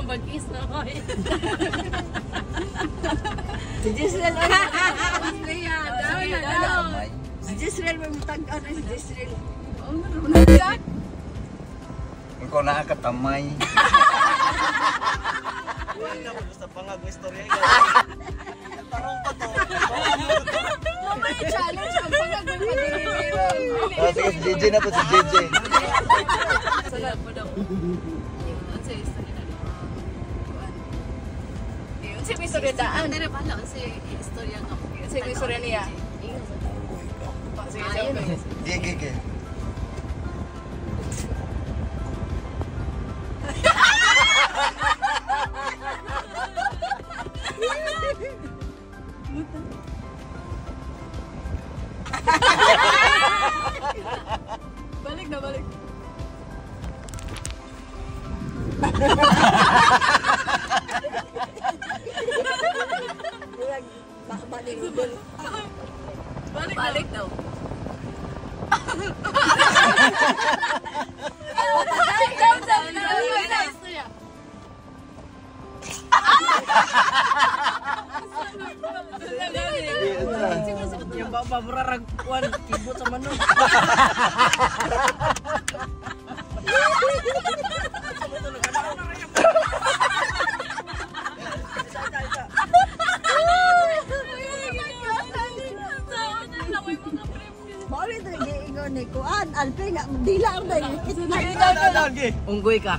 Mag-kiss na ko. Si Jisrael ay. Down na down. Si Jisrael may mutag-an ay si Jisrael. Ikaw na katamay. Wala ko basta pangag ng istorya. Tarong pa to. Mamaya challenge ang pangag may Ah, sige, si JJ na po, si JJ. Sala po daw. Unsa istorya na dito? Unsa may istorya daan? Ano pala kasi istorya nga. Unsa may istorya niya? Sige, sige. Ge, ge, ge. Balik na, balik. Murag bakba ni Rudol. Balik, balik daw. Down, down, down. Istorya. Yung baba murarag kuan kibot sa manok. Mao rin ito giingon ni Kuan. Alpe nga dila ang dahil. Unggoy ka.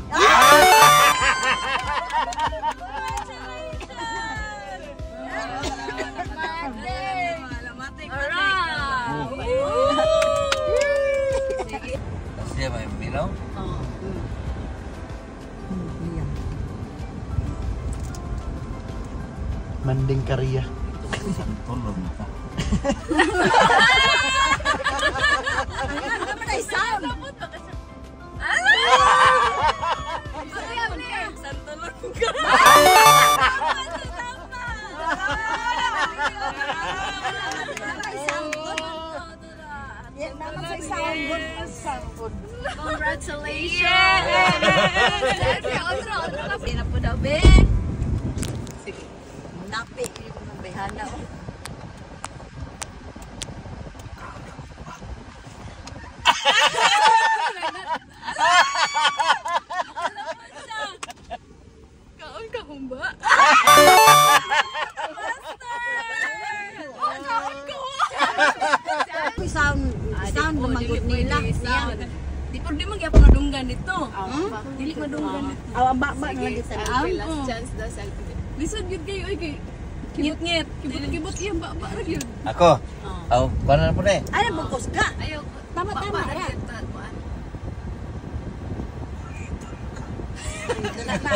Tapos siya may minaw. Manding Korea. Tulog ka. Ano naman ay sound? Ay sound. Yan naman sa sound. Sound. Congratulations! Otro, otro ka. Sina po daw, Ben. Napi yung behana. Oh. Kaon ka humba? Uy, sound sound lumagod nila. Di pero di man gyapon madunggan dito. Dili madunggan dito. Aw ang baba na lang sa Selfie, Ah, last chance daw, selfie. Lisod gyud kayo oy kay kibot-ngit, kibot-kibot iyang baba ra gyud. Ako? Aw, kuha na po na eh. Ano bukos ka? Ayaw. Tama, tama, Pa, ra. kuan. Dala na.